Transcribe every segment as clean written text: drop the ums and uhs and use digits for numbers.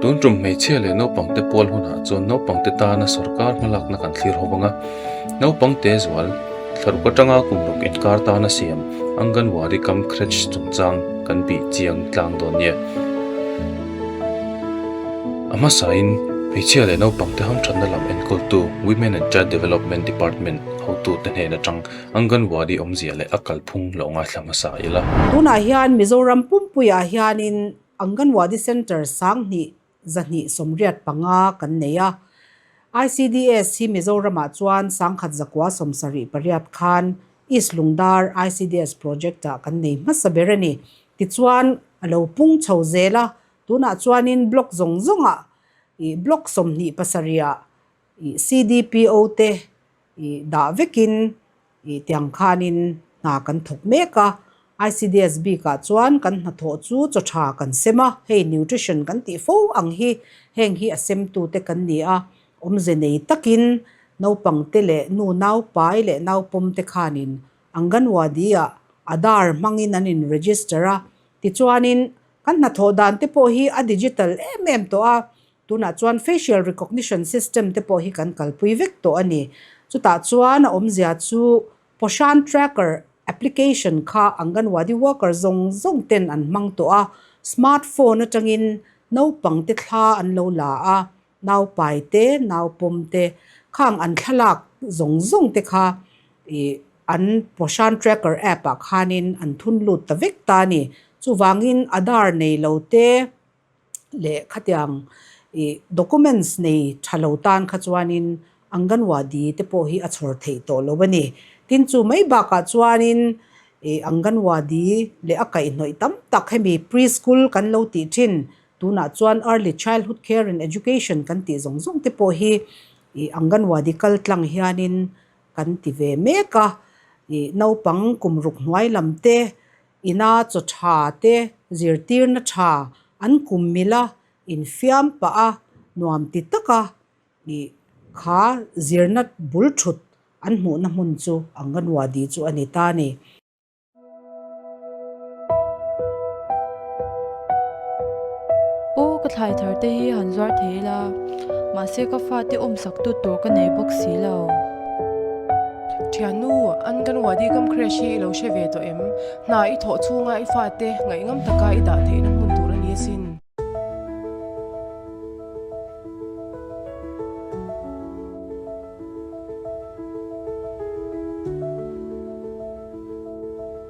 Tun tum hmeichhia leh naupangte pual hunah chuan naupangte tana sorkar hmalakna kan thlir ho vang a, naupangte zual thlaruk atanga kum ruk inkar tana siam Anganwadi cum Creche chungchang kan bih chiang tlang dawn nia. A hmasain hmeichhia leh naupangte hamthatna lam enkawltu Women and Child Development Department hotute hnen atang Anganwadi awmzia leh a kalphung lo ngaithla hmasa ila. Tunah hian Mizoram pumpuiah hianin Anganwadi Centre 10 285 kan nei a. ICDS hi Mizoramah chuan 1178 khan East Lungdar ICDS Project-ah kan nei hmasa ber a ni. Tichuan, a lo pung chho zel a, tunah chuanin block zawng zawngah ih block 27-ah ih CDPO te ih dah vekin ih tiang khanin hna kan thawk mek a. ICDS bikah chuan kan hnathawh chu chaw tha kan sem a, hei nutrition kan tih fo ang hi heng hi a semtute kan ni a, awmze nei takin naupangte leh nu naupai leh naupawmte khanin Anganwadi-ah Aadhaar hmangin an in register a, tichuanin kan hnathawh dan te pawh hi a digital em em tawh a, Tunah chuan facial recognition system te pawh hi kan kalpui vek tawh a ni. Chutah chuan a awmzia chu Poshan Tracker application kha Anganwadi worker zawng zawng ten an hmang tawh a, smart phone atangin naupang te thla an lo la a, naupai te, naupawm te khang an thlalak zawng zawng te kha ih an Poshan Tracker app ah khanin an thun lut ta vek ta a ni. Chuvangin Aadhaar nei lo te, leh khatiang ih documents nei tha lo tan kha chuanin Anganwadi te pawh hi a chhawr theih tawh lo a ni. Tin chu mai bakah chuanin ih Anganwadi leh a kaihhnawih tam tak hemi pre-school kan lo tih thin tunah chuan early childhood care and education kan tih zawng zawng te pawh hi ih Anganwadi kal tlang hianin kan ti ve mek a. Ih naupang kum ruk hnuai lam te Ina chaw tha te, zirtirna tha an kum mila infiam pah a, nuam ti taka ih kha zirna bul thut an hmuhna hmun chu Anganwadi chu a ni ta a ni. Aw ka thlai thar te hi han zuar thei ila, mahse ka fate awmsak tu tur ka nei bawk si lo. Thiannu, Anganwadi kam creche hi i lo hre ve tawh em? Hna i thawh chhunga i fate ngaihngam taka i dah theihna hmun tur a ni asin.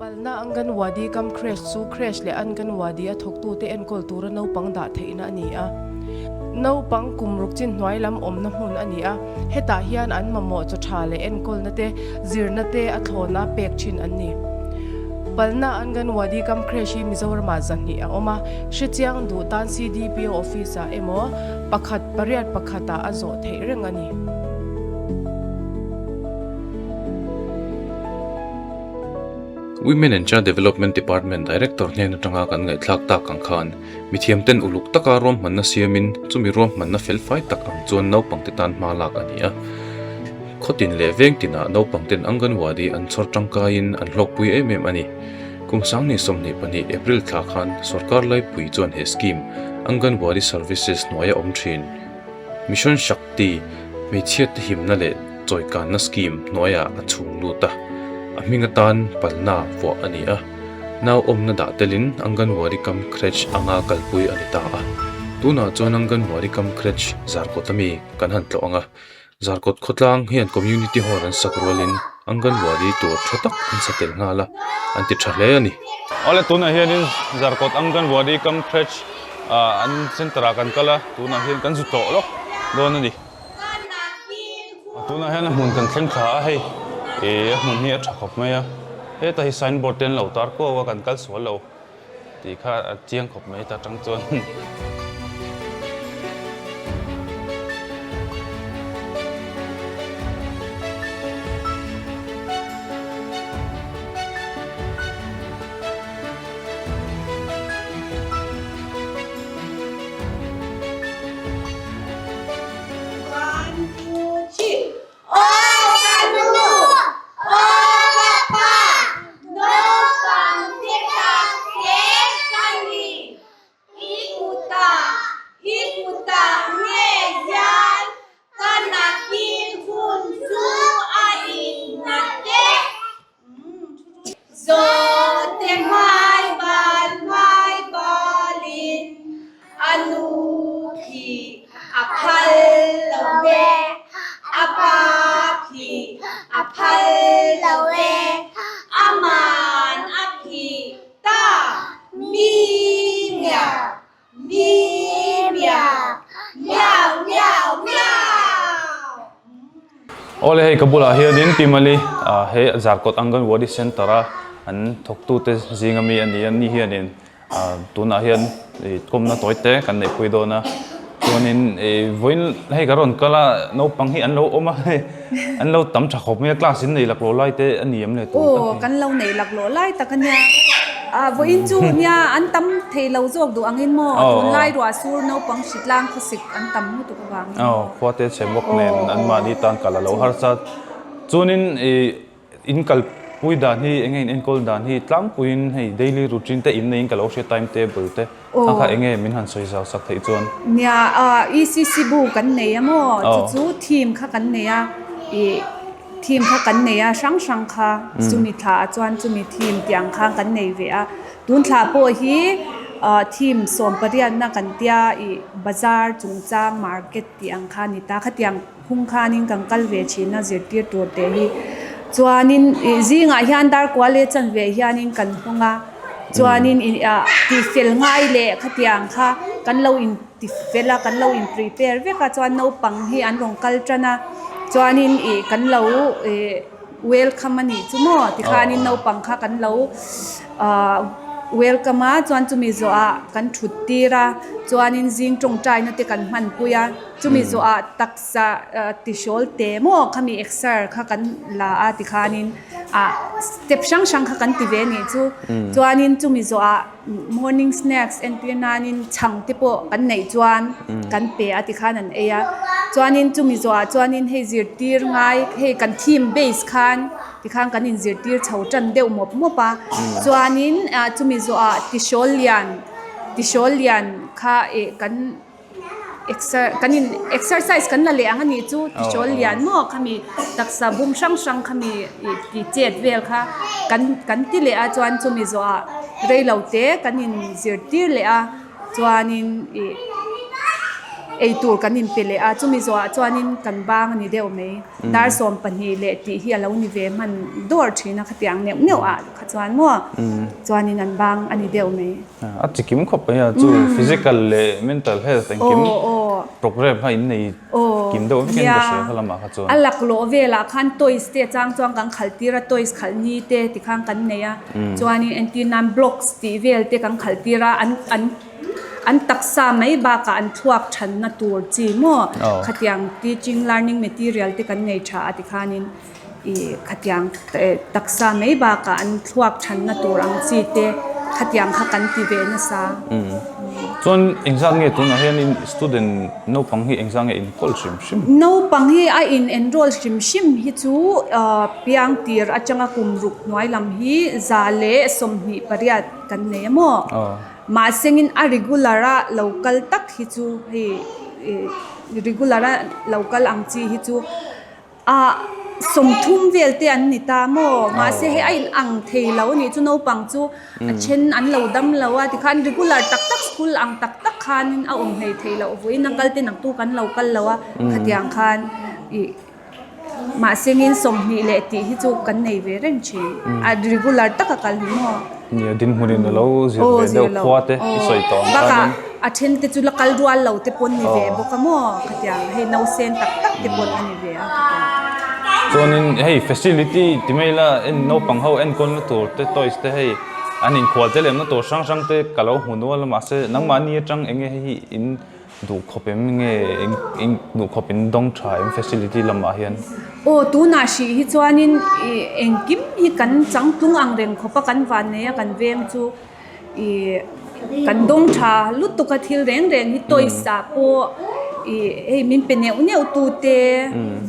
Palna Anganwadi kam creche chu creche leh Anganwadi a thawktute enkawl tura naupang dah theihna a ni a. Naupang kum ruk chin hnuai lam awmna hmun a ni a. Hetah hian an mamawh chaw tha leh enkawlna te, zirna te a thlawna pek thin an ni. Palna Anganwadi cum Creche hi Mizoramah 200 a awm a, hrechiang duh tan CDPO Office-ah emaw pakhat pariat pakhatah a zawh theih reng a ni. Women and Child Development Department Director hnen atanga kan ngaihthlak tak ang khan, Mithiamten uluk taka ruahmanna siamin chumi ruahmanna felfai tak ang chuan naupangte tan hma lak a ni a. Khawtin leh veng tinah naupangten Anganwadi an chhawr tangkaiin an hlawkpui em em a ni. Kum 2022 April thla khan sorkar laipui chuan he scheme Anganwadi Services hnuaia awm thin Mission Shakti hmeichhiatte himna leh chawikanna scheme hnuaiah a chhung lut a, a hming atan palna vuah a ni a. Nau awmna dah telin Anganwadi cum Creche anga kalpui a ni ta a. Tunah chuan Anganwadi cum Creche Zarkawt ami kan han tlawh ang a. Zarkawt khawtlang hian Community Hall an sak rualin Anganwadi tur tha tak an sa tel nghal a, an ti tha hle a ni. Awle tunah hianin Zarkawt Anganwadi cum Creche an centre ah kan kal a, tunah hian kan zu tlawh lawk dawn a ni. Tunah hian a hmun kan thleng thla a hei ih a hmun hi a tha khawp mai a heta hi sign board te an lo tar kuau a kan kal sual lo tih kha a chiang khawp mai ta tang chuan. phih a phal lo e, aman a phih ta mi miau mi miau miau miau miau. Awle hei ka bulah hianin Pi Mali he Zarkawt Anganwadi Centre a an thawktute zinga mi a ni a, ni hianin Tunah hian ih kawmna tawi te kan neihpui dawn a chuanin ih vawiin hei ka rawn kal a naupang hi an lo awm a hei an lo tam tha khawp mai a class in nei laklawh lai te a ni em le tun tak Aw kan lo nei laklawh lai tak a nia ah vawiin chu nia an tam thei lo zawk duh angin maw tunlai ruah sur naupang hritlang khawsik an tam lutuk avangin aw khua te chhe bawk nen an mahni tan kal a lo harsa chuanin ih In kalpui dan hi enge in enkawl dan hi tlangpuiin hei daily routine te in neiin ka lo hria time table te kha kha enge min han sawi zau sak theih chuan. Nia ECC bu kan nei a maw chu chu theme kha kan nei a ih theme kha kan nei a hrang hrang kha chumi thla ah chuan chumi theme tih ang khan kan nei ve a tun thla pawh hi theme sawmpariatna kan tia ih bazar chungchang market tih ang kha a ni ta khatiang. Phung khanin kan kal ve thin a zirtir tur te hi chuanin ih zingah hian dar kual leh chanve hianin kan hawng a chuanin ih ah tihfel ngai leh khatiang kha kan lo in tifel a kan lo in prepare vek a chuan naupang hi an rawn kal tan a chuanin ih kan lo ih welcome a nih chu maw tikhanin naupang kha kan lo ah welcome a chuan chumi zawhah kan thut tir a chuanin zing tawngtaina te kan hmanpui a. Chumi zawhah taksa tihrawl te maw khami exer kha kan la a tikhanin ah step hrang hrang kha kan ti ve anih chu. Chuanin chumi zawhah morning snacks entir nanin chhang te pawh kan neih chuan kan pe a tikhan an ei a. Chuanin chumi zawhah chuanin hei zirtir ngai hei kan theme base khan tikhan kan inzirtir chho tan deuh mawp mawp a. Chuanin ah chumi zawhah tihrawl lian tihrawl lian kha eh kan. Kan in exercise kan la leh ang a nih chu tichawl lian maw khami taksa bum hrang hrang khami ih ti chet vel kha kan kan ti leh a chuan chumi zawhah rei lo te kan in zirtir leh a chuanin ih eitur kan in pe leh a chumi zawhah chuanin kan bang a ni deuh mai. Dar 12 leh tih hi a lo ni ve hman dawr thin a khatiang neuh neuh ah kha chuan maw chuanin an bang a ni deuh mai. A chi kim khawp mai a chu physical leh mental health engkim program kha in nei kim deuh vekin ka hria kha lamah kha chuan. A laklawh velah khan toys te a chang chuan kan khalh tir a toys khalh ni te tikhan kan nei a chuanin entir nan blocks tih vel te kan khalh tir a an an An taksa mai bakah an thluak thanna tur chi maw? Khatiang teaching learning material te kan nei tha a tikhanin ih khatiang taksa mai bakah an thluak thanna tur ang chi te khatiang kha kan ti ve nasa. Chuan engzat nge tunah hianin student naupang hi engzat nge inkawl hrim hrim? Naupang hi a in enroll hrim hrim hi chu piang tir atanga kum ruk hnuai lam hi 128 kan nei a maw? Mahsengin a regular a lo kal tak hi chu hei ih regular a lo kal ang chi hi chu ah 30 vel te an ni ta maw mahse hei a in ang thei lo a nih chu naupang chu a then an lo dam lo a tikhan regular tak tak school ang tak tak khanin a awm hlei thei loh vawiin a kal te naktu kan lo kal lo a khatiang khan ih. Mahse ngin 20 leh tih hi chu kan nei ve reng thin. A regular taka kal hi maw? Nia, dinhmunin a lo zir ve deuh khua te i sawi tawh ang Bakah a then te chu la kal rual lo te pawn ni ve bawk a maw? Khatiang hei nausen tak tak te pawn a ni ve a khatiang. Chuanin hei facility ti mai ila en naupang ho enkawlna tur te toys te hei an inkhual te lemna tur hrang hrang te ka lo hmu nual a mahse nangmahni atang eng nge hei hi in Duh khawp em nge eng duh khawp in dawng tha em facility lamah hian? Aw tunah hrih hi chuanin ih engkim hi kan changtlung ang reng khawp a kan van nei a kan veng chu ih kan dawng tha lutuk a thil reng reng hi toys ah pawh ih hei min pe neuh neuh tu te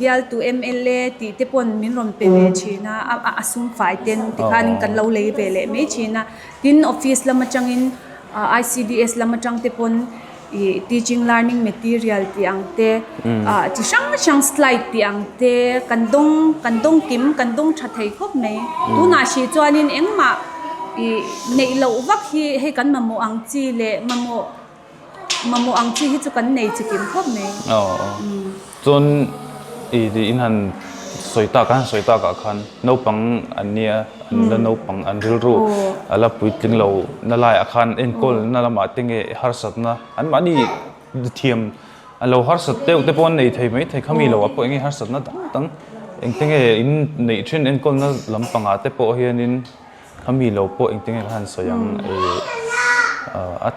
bialtu mla tih te pawn min rawn pe ve thin a a sum fai ten tikhanin kan lo lei ve leh mai thin a tin office lam atangin ICDS lam atang te pawn Ih teaching learning material tih ang te ah chi hrang hrang slide tih ang te kan dawng kan dawng kim kan dawng tha thei khawp mai. Tunah hrih chuanin engmah ih neih loh vak hi hei kan mamawh ang chi leh mamawh mamawh ang chi hi chu kan nei chi kim khawp mai. Aw chuan ih in han. sawi tak a, sawi takah khan naupang an nia, an la naupang, an rilru a la puitling lo na laiah khan enkawl na lamah te nge harsatna anmahni thiam a lo harsat deuh te pawh an nei thei mai thei khami lo ah pawh eng nge harsatna dang dang engte nge in neih thin enkawlna lampangah te pawh hianin Khami lo pawh engtin nge ka han sawi ang ih a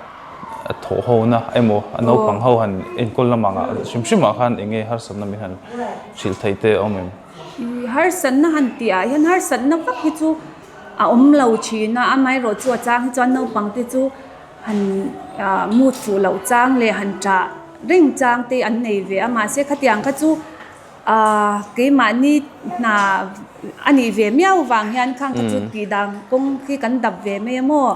a thawh ho na emaw a naupang ho han enkawl lamang ah hrim hrim ah khan eng nge harsatna min han hrilh theih te a awm em? Ih harsatna han tih ah hian harsatna vak hi chu a awm lo thin a, amaherawh chu a chang hi chuan naupang te chu han ah mood fuh loh chang leh han ṭah reng chang te an nei ve a, mahse khatiang kha chu Aaa keimahni hna a nih ve miau vang hian khang kha chu tih dan kawng khi kan dap ve mai a maw?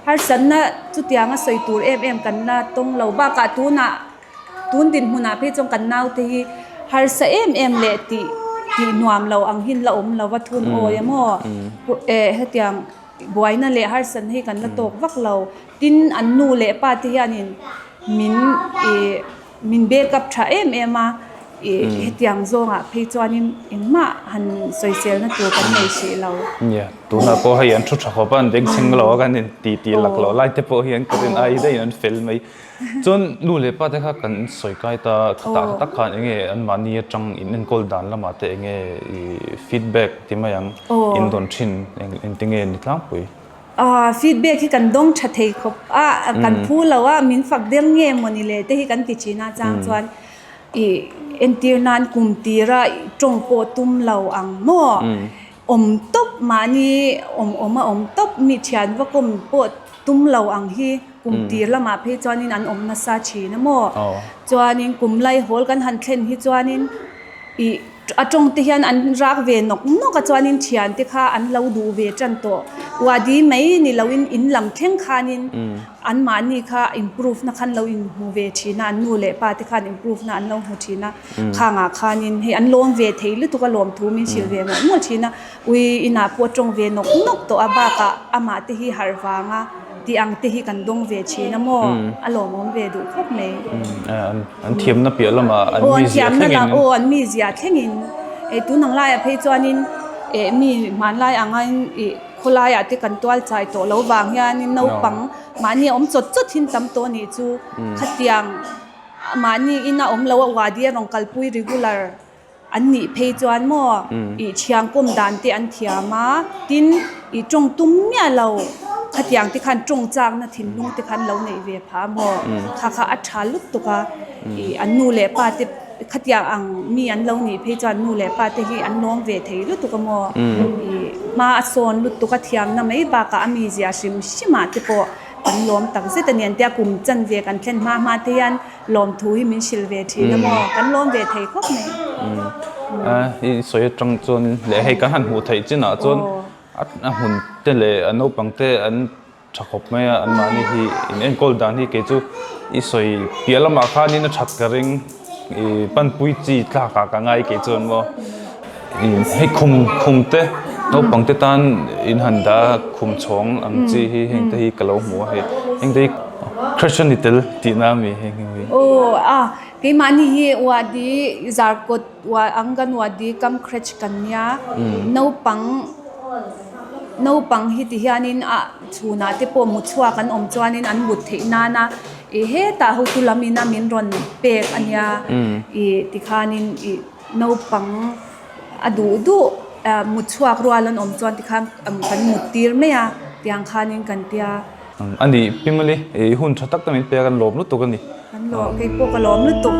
Harsatna chutianga sawi tur em em kan la tawng lo bakah tunah tun dinhmunah phei chuan kan naute hi harsa em em leh tih tih nuam lo ang hin la awm lo va thun awi a maw? Eh hetiang buaina leh harsatna hi kan la tawk vak lo. Tin an nu leh pa te hianin min ih Min backup tha em em a, ih hetiang zawngah phei chuanin engmah han sawiselna tur kan nei hrih lo. Nia, tunah pawh hei an thu tha khawp a, an beng chheng lo a, kan in ti ti lak loh lai te pawh hi an kut in ai daih in an fel mai. Chuan nu leh pa te kha kan sawi kai ta khatah tak khan enge anmahni atang in enkawl dan lamah te enge ih feedback ti mai ang in dawn thin engtinge ni tlangpui? Aw feedback hi kan dawng tha thei khawp a, kan phu lo a, min fak der nge mawni le te hi kan ti thin a, chang chuan ih entir nan kum tira tawng pawh tum lo ang maw, awm tawp mahni awm awm a awm tawp mi thian va kawm pawh tum lo ang hi kum tir lamah phei chuanin an awm nasa thin a maw, chuanin kum laihawl kan han thlen hi chuanin ih. A tawng te hian an rak ve nawk nawk a chuanin thian te kha an lo duh ve tan tawh. Wadi mai ni loin in lam thleng khanin anmahni kha improve na khan lo inhmu ve thin a, an nu leh pa te khan improve na an lo hmu thin a. Khangah khanin hei an lawm ve thei lutuk a lawmthu min hrilh ve mawlh mawlh thin a. Ui inah pawh a tawng ve nawk nawk tawh a bakah amah te hi harh vanga tih ang te hi kan dawng ve thin a maw? A lawmawm ve duh khawp mai. An thiamna piah lamah an mizia thlengin. Aw an mizia thlengin. Eh tun ang laiah phei chuanin eh mi hmanlai angin ih khawlaiah te kan tual chai tawh lo vang hianin naupang mahni a awm chawt chawt hin tam tawh anih chu. Khatiang mahni ina awm lo a wadi a rawn kalpui regular. An nih phei chuan maw ih thiangkawm dan te an thiam a, tin ih tawng tum miah lo khatiang te khan tawng chakna thinlung te khan lo neih ve phah a maw, kha kha a tha lutuk a, ih an nu leh pa te khatiang ang mi an lo nih phei chuan nu leh pa te hi an lawm ve thei lutuk a maw, ih hma a sawn lutuk a thiamna mai bakah a mizia hrim hrim ah te pawh kan lawm tak zet a ni an tia kum chanve kan thlen hma hma te hian Lawmthu hi min hrilh ve thin a maw? Kan lawm ve thei khawp mai. I sawi atang chuan leh hei kan han hmuh theih chinah chuan a hmun te leh a naupang te an tha khawp mai a, anmahni hi in enkawl dan hi kei chu i sawi piah lamah khanin a that ka ring i panpui chi tlakah ka ngai kei chuan maw. Hei khum khum te naupang te tan in han dah a khum chhawng ang chi hi heng te hi ka lo hmu a hei heng te hi Christian ni tel tihna a mi heng hi. Aw a keimahni hi Wadi Zarkawt Anganwadi kam creche kan nia naupang naupang hi ti hianin a chhunah te pawh mutchhuak an awm chuanin an mut theih nana ih hetah hotu lam ina min rawn pek a nia ih tikhanin ih. Naupang a duh duh mut chhuak rual an awm chuan tikhan kan mut tir mai a tiang khanin kan tia. A ni Pimali i hun tha tak te min pek a lawm lutuk a ni. Kan lawm kei pawh ka lawm lutuk.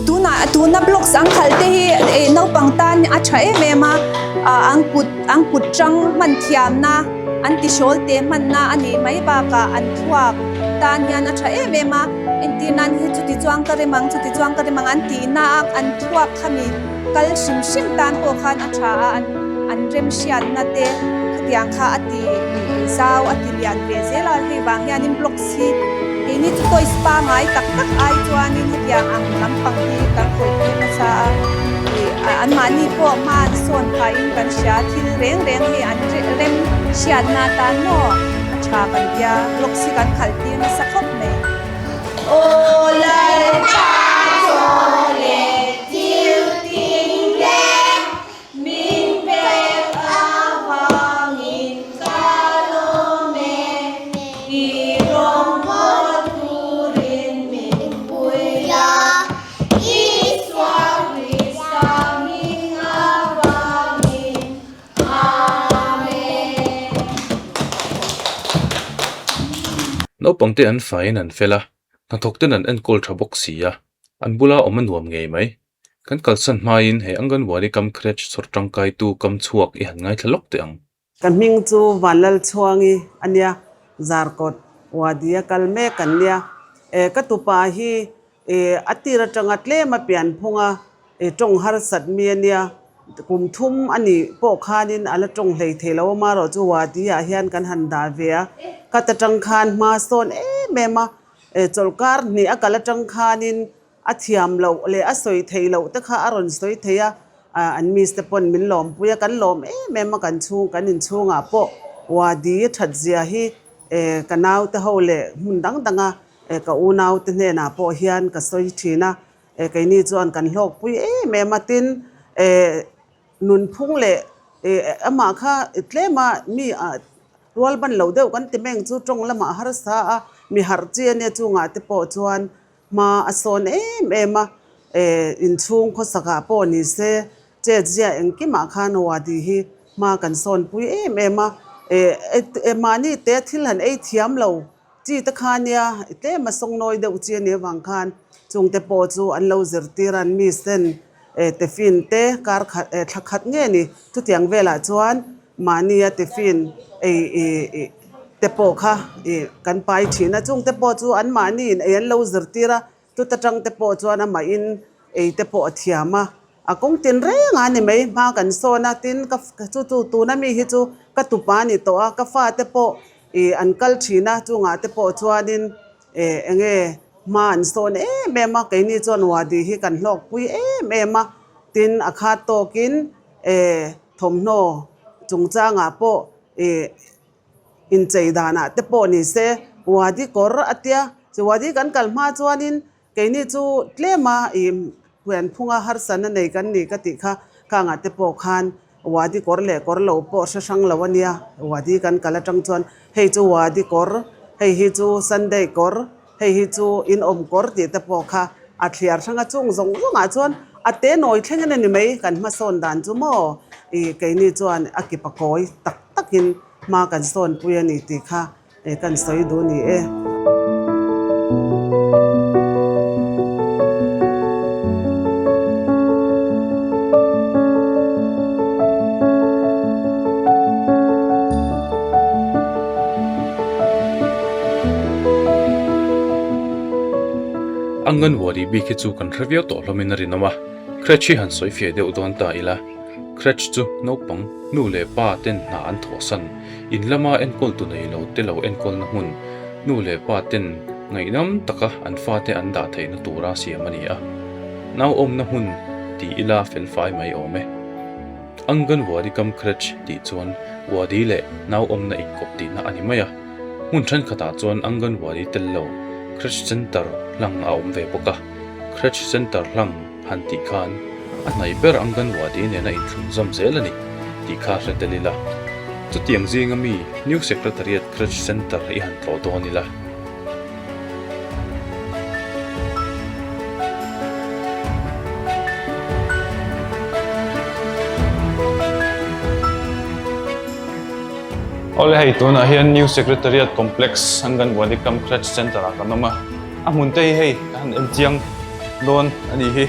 Tunah tuna blocks an khalh te hi eh naupang tan a tha em em a ah an kut an kut tang hman thiamna an tihrawl te hmanna a nih mai bakah an thluak tan hian a tha em em a entir nan hi chuti chuang ka rem ang chuti chuang ka rem ang an tihna a an thluak khami kal hrim hrim tan pawh khan a tha a an an remhriatna te khatiang kha a ti. zau a ti lian ve zel a, hei vang hianin blocks hi keini chu toys pangai tak tak ai chuanin hetiang ang lampang hi kan khawih tir nasa a, ih anmahni pawh hma an sawn phahin kan hria thil reng reng hi an rem hriatna atan maw a tha kan tia blocks hi kan khalh tir nasa khawp mai. Aw Lalpa chaw leh thil tinreng Min pek avangin ka lawm e, i rawngbâwl turin min pui la, Isua Krista hming avangin, Amen. Naupangte an faiin an fel a, hnathawkten an enkawl tha bawk si a, an bula awm a nuam ngei mai. Kan kalsan hmain he Anganwadi kam Creche chhawr tangkaitu kam chhuak i han ngaithla lawk teh ang. Ka hming chu Vanlalchhuangi a nia, Zarkawt Wadi a kal mek an nia. E ka tupa hi e a tir atanga tlem a pian phung a, e tawng harsat mi a nia. Kum thum a nih pawh khanin a la tawng hlei thei lo a, marawh chu Wadi ah hian kan han dah ve a. Ka ta tang khan hma sawn em em a, e chawlhkar hnih a kal atang khanin A thiam loh leh a sawi theih loh te kha a rawn sawi thei a, an miss te pawn min lawmpui a, kan lawm em em a, kan chhung kan inchhungah pawh Wadi that zia hi ka nau te ho leh hmun dang danga ka unau te hnenah pawh hian ka sawi thin a, keini chuan kan hlawkpui em em a, tin nunphung leh amah kha tlema mi rual ban lo deuh kan ti meng chu tawng lamah harsa a, mi harh chi ania chungah te pawh chuan Hma a sawn em em a, eh inchhung khawsakah pawh ni se, chet zia engkimah khan Wadi hi hma kan sawn pui em em a, eh mahni te thil han ei thiam lo chi te kha nia tlem a sawngnawi deuh chi a nih avang khan chungte pawh chu an lo zirtir a, an mi sen eh tiffin te kar khat eh thla khat nge ni chutiang velah chuan Mahnia tiffin ei ih te pawh kha ih kan pai thin a, chungte pawh chu an mahniin ei an lo zirtir a, chuta tang te pawh chuan amahin ei te pawh a thiam a, a kawng tin reng a ni mai hma kan sawn a, tin ka chu chu tuna mi hi chu ka tupa a ni tawh a, ka fate pawh ih an kal thin a, chungah te pawh chuanin ih eng nge hma an sawn em em a, keini chuan wadi hi kan hlawkpui em em a, tin a khat tawkin Eh, thawmhnaw chungchangah pawh ih inchei danah te pawh ni se wadi kawr a tia, chu wadi kan kal hma chuanin keini chu tlema ih pianphunga harsatna nei kan ni ka tih kha khangah te pawh khan wadi kawr leh kawr lo pawh hre hrang lo a nia, wadi kan kal atang chuan hei chu wadi kawr, hei hi chu sunday kawr. Hei hi chu in awm kawr tih te pawh kha a thliar hrang a, chung zawng zawngah chuan a te nawi thleng in a ni mai kan hmasawn dan chu maw ih keini chuan a ki pakawi tak takin hma kan sawn pui a ni tih kha kan sawi duh ni e. Anganwadi bik hi chu kan hre viau tawh hlawmin a rinawm a, Creche hi han sawi fiah deuh dawn ta ila. Creche chu naupang, nu leh pa ten hna an thawhsan, in lama enkawl tu nei lo te lo enkawlna hmun, nu leh pa ten ngaihnam taka an fate an dah theihna tura siam a ni a. Nau awmna hmun ti ila felfai mai awm e. Anganwadi kam Creche tih chuan Wadi leh nau awmna inkawp tihna a ni mai a. Hmun thenkhatah chuan Anganwadi tel lo Creche Centre hlang a awm ve bawk a. Creche Centre hlang han tih khan a hnaih ber Anganwadi nena inthlunzawm zel a ni tih kha hre tel ila. Chutiang zinga mi New Secretariat Creche Centre i han tlawh dawn ila. Awle hei tunah hian New Secretariat Complex Anganwadi Cum Creche Centre ah kan awm a, a hmun te hi hei ka han en chiang dawn a nih hi.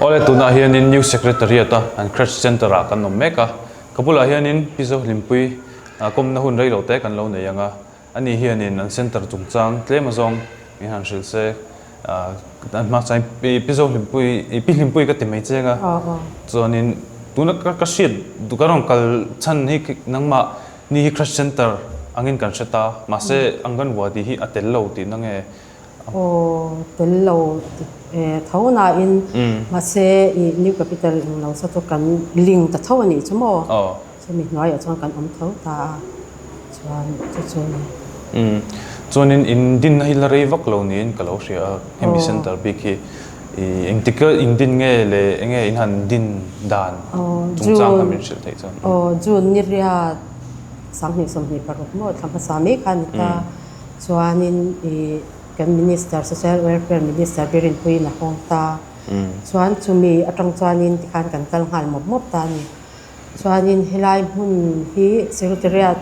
Awle tunah hianin New Secretariat a an Creche Centre ah kan awm mek a, ka bulah hianin Pi Zohlimpui. Kawmna hun rei lo te kan lo nei ang a, ani hianin an centre chungchang tlem azawng min han hrilh se. An hma chuan Pi Zohlimpui, Pi Hlimpui ka ti mai cheng a, chuanin tuna ka hriat duh ka rawn kal chhan hi nangmah ni hi Crash Centre angin kan hre ta, mahse Anganwadi hi a tel lo tihna nge? Aw, tel lo tho nain mahse i New Capital englo sa chu kan link ta tho a nih chu maw? Chumi hnuaiah chuan kan awm tho ta a, chuan chu chu a ni. Umm, chuanin in dinna hi la rei vak lo niin ka lo hria a, hemi center bik hi i engtik a in din nge leh enge in han din dan chungchang kha min hrilh theih chuan. Aw, June ni riat 2026 maw thla hmasa mai kha a ni ta, chuanin i kan Minister, Social Welfare Minister Birinpuiin a hawng ta, chuan chumi atang chuanin tikhan kan kal nghal mawp mawp ta a ni. Chuanin helai hmun hi Secretariat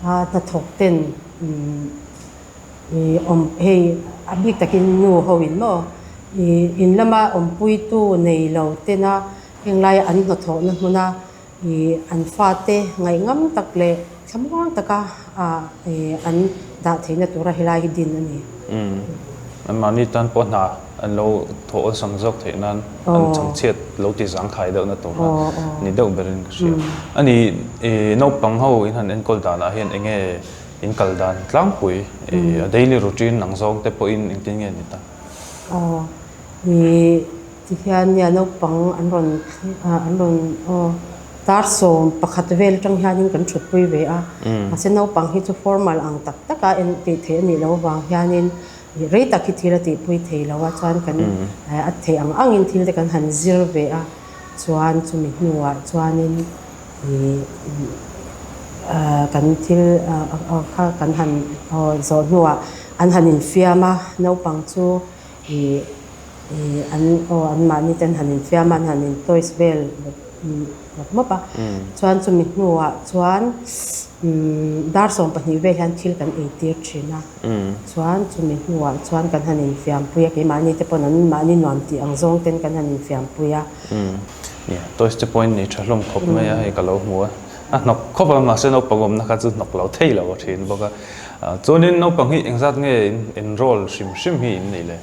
a hnathawk ten ih awm hei a bik takin nu ho in maw ih in lama awmpuitu nei lo tena henglai an hnathawhna hmuna ih an fate ngaihngam tak leh thlamuang taka ah ih an dah theihna tura helai hi din a ni. Umm anmahni tan pawh hna an lo thawh awlsam zawk theih nan an chhangchhiat lo ti zangkhai deuhna tur kha ni deuh berin ka hria. A ni ih naupang ho in han enkawl danah hian eng nge in kal dan tlangpui ih a daily routine ang zawng te pawhin engtin nge ni ta? Aw ih tihian nia naupang an rawn an rawn aw Dar 11 vel atang hianin kan thutpui ve a, mahse naupang hi chu formal ang tak taka en tih theih a nih loh avang hianin rei tak hi thil a tihpui thei lo a, chuan kan a theih ang angin thil te kan han zir ve a, chuan chumi hnuah chuanin ih kan thil kha kan han zawh hnuah an han infiam a, naupang chu ih Ih an aw an mahni ten han infiam a, an han in toys vel mawp mawp a. Chuan chumi hnuah chuan umm dar 12 vel hian thil kan ei tir thin a. Chuan chumi hnuah chuan kan han infiam pui a, keimahni te pawn an mahni nuam tih ang zawng ten kan han infiam pui a. Nia, toys te pawhin nei tha hlawm khawp mai a, hei ka lo hmu a. A hnawk khawp a, mahse naupang awmna kha chu hnawk lo thei lo a thin bawk a. Chuanin naupang hi engzat nge in enroll hrim hrim hi in neih le?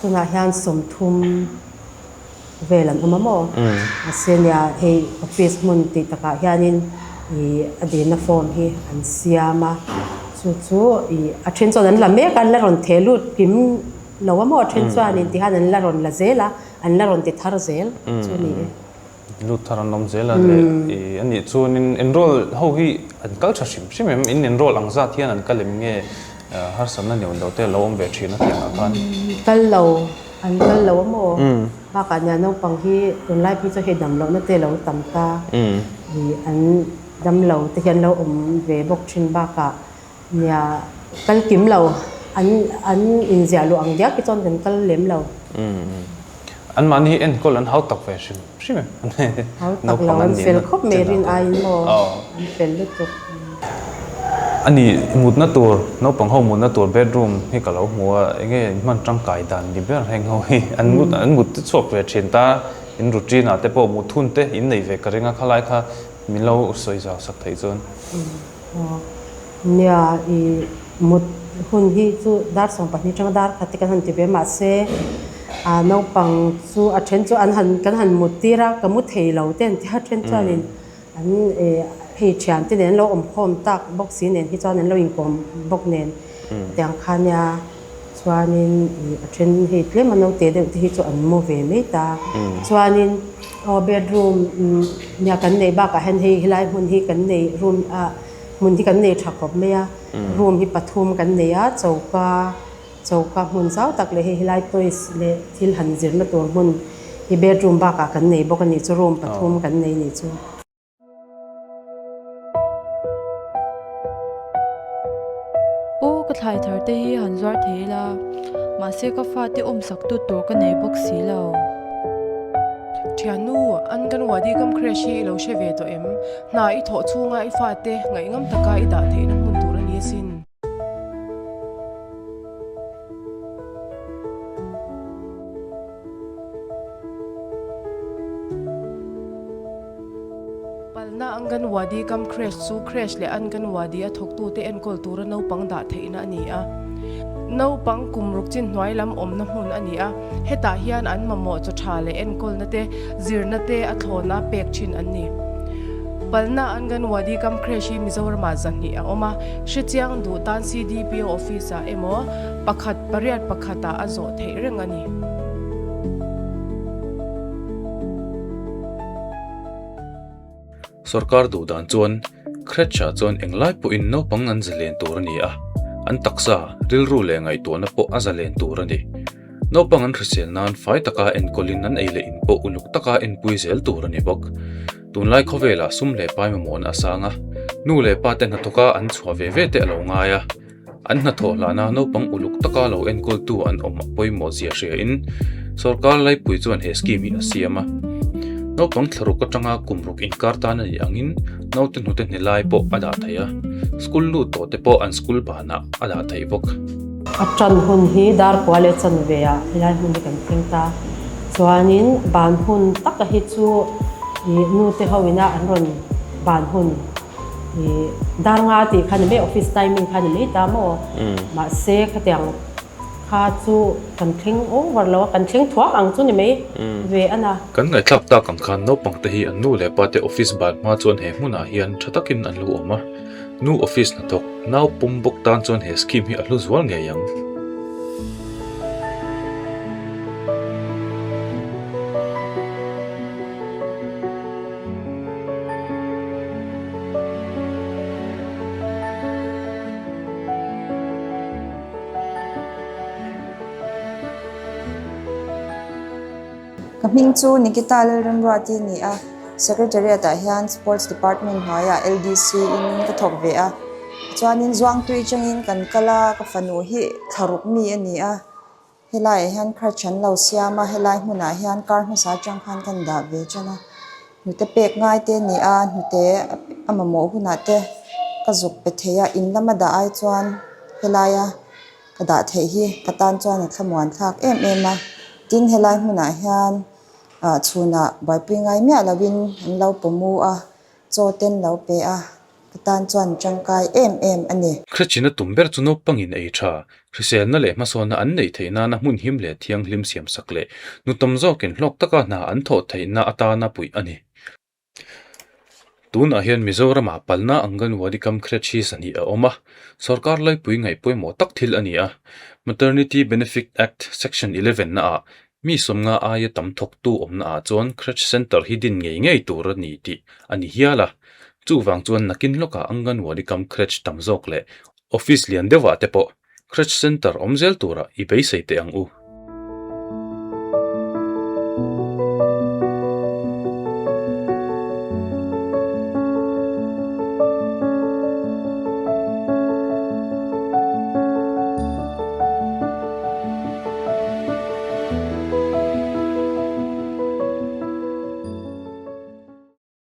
Tunah hian 30 vel an awm a maw? Mahse nia hei office hmun tih takah hianin ih a dilna form hi an siam a, chu chu ih a then chuan an la mek a, an la rawn theh lut kim lo a maw? A then chuanin tihian an la rawn la zel a, an la rawn ti thar zel chu a ni e. Lut thar an awm zel a le i a nih chuanin enroll ho hi an kal tha hrim hrim em? In enroll ang zat hian an kal em nge harsatna ni awm lo te a lo awm ve thin a tiang ah khan? Kal lo, an kal lo a maw? Bakah nia naupang hi tunlai phei chu hei dam lohna te lo tam ta i an dam lo te hian lo awm ve bawk thin bakah nia kal kim lo an an inziah luh ang diak hi chuan kan kal lem lo. Anmahni hi enkawl an hau tak ve hrim hrim em? Hau tak lo, an fel khawp mai rin aiin maw an fel lutuk. A ni, mutna tur, naupang ho mutna tur bedroom hi ka lo hmu a, enge in hman tangkai dan ni ber heng ho hi an mut an mut te chhuak ve thin ta, in routine ah te pawh mut hun te in nei ve ka ring a, khalai kha min lo sawi zau sak theih chuan. Aw, nia i mut hun hi chu dar 12 atanga dar khat te kan han ti ve mahse ah naupang chu a then chu an han kan han mut tir a ka mu thei lo te an ti a then chuanin an eh hei thian te nen an lo awm khawm tak bawk si nen hi chuan an lo inkawm bawk nen tiang kha nia chuanin ih a then hei tlem a naute deuh te hi chu an mu ve mai ta chuanin Aw bedroom nia kan neih bakah hian hei helai hmun hi kan nei room ah hmun hi kan nei tha khawp mai a room hi pathum kan nei a choka choka hmun zau tak leh hei helai toys leh thil han zirna tur hmun hi bedroom bakah kan nei bawk a nih chu room pathum kan nei nih chu. Aw ka thlai thar te hi han zuar thei ila, mahse ka fate awmsak tu tur ka nei bawk si lo. Thiannu, Anganwadi kam creche hi i lo hre ve tawh em? Hna i thawh chhunga i fate ngaihngam taka i dah theihna hmun tur a ni asin. Palna Anganwadi. Anganwadi cum Creche chu Creche leh Anganwadi a thawktute enkawl tura naupang dah theihna a ni a. Naupang kum ruk chin hnuai lam awmna hmun a ni a, hetah hian an mamawh chaw tha leh enkawlna te, zirna te a thlawna pek thin an ni. Palna Anganwadi cum Creche hi Mizoramah 200 a awm a, hrechiang duh tan CDPO Office-ah emaw pakhat pariat pakhatah a zawh theih reng a ni. Sorkar duh dan chuan Creche-ah chuan englai pawhin naupang an zalen tur a ni a, an taksa, rilru leh ngaihtuahna pawh a zalen tur a ni. Naupang an hrisel nan fai taka enkawlin an ei leh in pawh uluk taka enpui zel tur a ni bawk. Tunlai khawvelah sum leh pai mamawhna a sang a, nu leh pa te hnathawka an chhuah ve ve te a lo ngai a. An hnathawh hlana naupang uluk taka lo enkawltu an awm a pawimawh zia hriain sorkar laipui chuan he scheme hi a siam a. Naupang thlaruk atanga kum ruk inkar tan a nih angin naute hnute hne lai pawh a dah thei a, school lut tawh te pawh an school banah a dah theih bawk. A tan hun hi dar kua leh chanve ah helai hmun hi kan thleng ta. Chuanin ban hun taka hi chu ih nute ho ina an rawn ban hun. I dar nga tih kha ni mai office timing kha ni mai ta maw mahse khatiang kha chu kan thleng over lo a kan thleng thuak ang chu ni mai ve a na. Kan ngaihthlak tak ang khan naupang te hi an nu leh pa te office ban hma chuan he hmunah hian tha takin an lo awm a, nu office hnathawk nau pum bawk tan chuan he scheme hi a hlu zual ngei ang. Ka hming chu Nikita Lalremruati a ni a, Secretariat ah hian Sports Department hnuaiah LDC in ka thawk ve a, chuanin Zuangtui changin kan kal a, ka fanu hi thlaruk mi a ni a. Helaiah hian crutch an lo siam a, helai hmunah hian kar hmasa atang khan kan dah ve tan a, hnute pek ngai te a ni a, hnute a mamawh hunah te ka zuk pe thei a, in lama dah ai chuan helaia ka dah theih hi ka tan chuan a thlamuan thlak em em a, tin helai hmunah hian ah chhunah buaipui ngai miah lovin an lo pawmu a, chaw te an lo pe a. Ka tan chuan tangkai em em a ni. Hriatchina tum ber chu naupangin ei tha, hriselna leh hmasawnna an neih theih nana hmun him leh thianghlim siamsak leh nu tam zawkin hlawk taka hna an thawh theihna atana puih a ni. Tunah hian Mizoramah palna Anganwadi kam Creche hi 2 a awm a, sorkar laipui ngaih pawimawh tak thil a ni a. Maternity Benefit Act Section 11 naah Mi sawmnga aia tam thawktu awmna ah chuan Creche Centre hi din ngei ngei tur a ni tih a ni hial a. Chuvang chuan nakin lawkah Anganwadi kam Creche tam zawk leh Office lian deuhah te pawh Creche Centre awm zel turah i beisei teh ang u.